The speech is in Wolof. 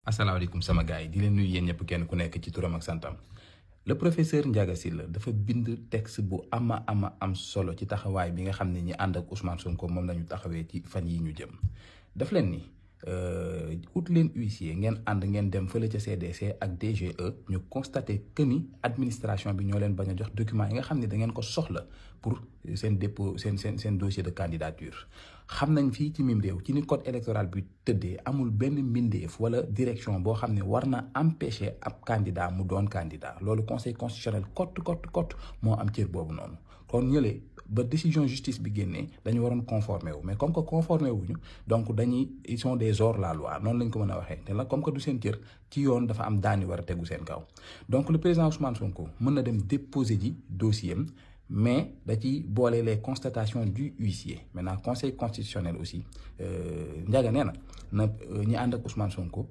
asalaamaaleykum sama gars yi di leen nuyu yéen ñëpp kenn ku nekk ci turam ak santam le professeur Ndiaga Sylla dafa bind texte bu am solo ci taxawaay bi nga xam ne ñi ànd ak Ousmane Sonko moom la ñu taxawee ci fan yi ñu jëm daf leen ni ut leen huissier ngeen ànd ngeen dem fële ca CDC ak DGE ñu constaté que ni administration bi ñoo leen bañ a jox document yi nga xam ne da ngeen ko soxla pour seen dépôt seen dossier de candidature. xam nañ fii ci mim réew ci ni code électoral bi tëddee amul benn mbindeef wala direction boo xam ne war na empêcher ab candidat mu doon candidat loolu conseil constitutionnel cote moo am cër boobu noonu kon ñële ba décision justice bi génnee dañu waroon conformé wu mais comme que conformé wuñu donc ils sont des hors la loi noonu lañ ko mën a waxee te la comme que du seen cër ci yoon dafa am daani war a tegu seen kaw donc le président Ousmane Sonko mën na dem déposer ji dossier am mais da ci boole les constatations du huissier maintenant conseil constitutionnel aussi Ndiaga nee na ñi ànd ak Ousmane Sonko